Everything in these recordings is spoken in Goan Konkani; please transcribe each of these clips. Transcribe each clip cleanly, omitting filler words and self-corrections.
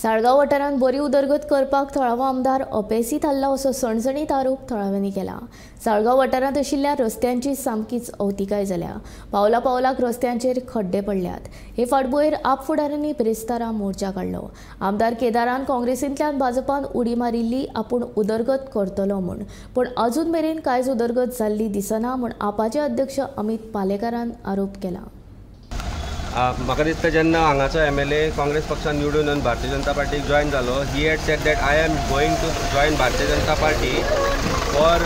साळगांव वाठारांत बरी उदरगत करपाक थळावो आमदार अपेसी थारला असो सणसणीत आरोप थळाव्यांनी केला. साळगांव वाठारांत आशिल्ल्या रस्त्यांची सामकीच अवतिकाय जाल्या. पावला पावलाक रस्त्यांचेर खड्डे पडल्यात. हे फाटभुंयेर आप फुडाऱ्यांनी ब्रेस्तारा मोर्चा काडलो. आमदार केदारान काँग्रेसींतल्यान भाजपान उडी मारिल्ली आपूण उदरगत करतलो म्हूण, पूण अजून मेरेन कांयच उदरगत जाल्ली दिसना म्हूण आपाचे अध्यक्ष अमित पालेकारान आरोप केला. म्हाका दिसता जेन्ना हांगाचो MLA Congress पक्षान निवडून येवन भारतीय जनता पार्टीक जॉयन जालो, he had said that I am going to join Bharatiya Janata Party for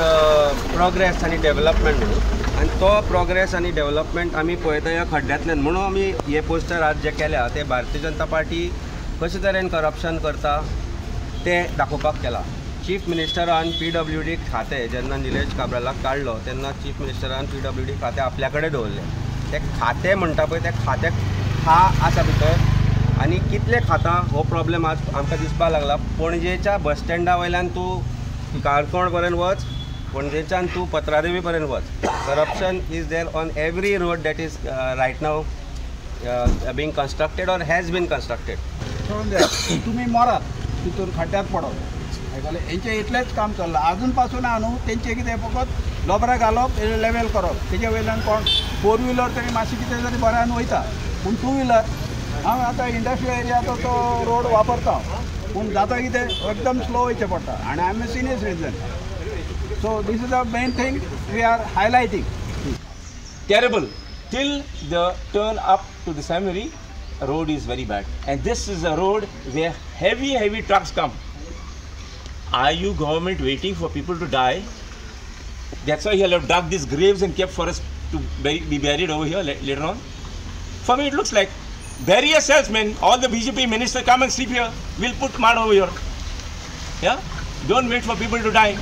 progress आनी डेवलपमेंट म्हणून. आनी तो प्रोग्रेस आनी डेवलपमेंट आमी पळयता ह्या खड्ड्यांतल्यान. म्हणून आमी हे पोस्टर आज जे केल्या ते भारतीय जनता पार्टी कशे तरेन करप्शन करता ते दाखोवपाक केला. चीफ मिनिस्टरान PWD खातें जेन्ना निलेश काब्रालाक काडलो तेन्ना चीफ मिनिस्टरान PWD खातें आपल्या कडेन दवरलें. ते खातें म्हणटा पळय ते खातें खा आसा भितर आनी कितले खाता हो प्रॉब्लेम आज आमकां दिसपाक लागला. पणजेच्या बस स्टँडा वयल्यान तूं काणकोण पर्यंत वच, पणजेच्यान तूं पत्रादेवी पर्यंत वच, corruption is there on every road that is right now being constructed or has been constructed. तुमी मरात तितून खड्ड्यात पडत आयकलें. हेंचें इतलेंच काम चल्लां आजून पासून ना न्हू. तेंचें कितें फकत लोबरां घालप, लेवल करप, तेजे वयल्यान कोण फोर व्हिलर तरी मातशें कितें तरी बऱ्यान वयता, पूण टू व्हिलर हांव आतां इंडस्ट्रियल एरियाचो तो रोड वापरता, पूण जाता कितें एकदम स्लो वयचें पडटा आनी I am a senior citizen. So this is the main thing we are highlighting. Terrible till the turn up to the seminary road is very bad, and this is a road where heavy trucks come. Are you government waiting for people to die? That's why you have dug these graves and kept for us to be buried over here later on. For me, it looks like bury yourselves, men. All the BJP ministers come and sleep here. We'll put mud over here. Yeah? Don't wait for people to die.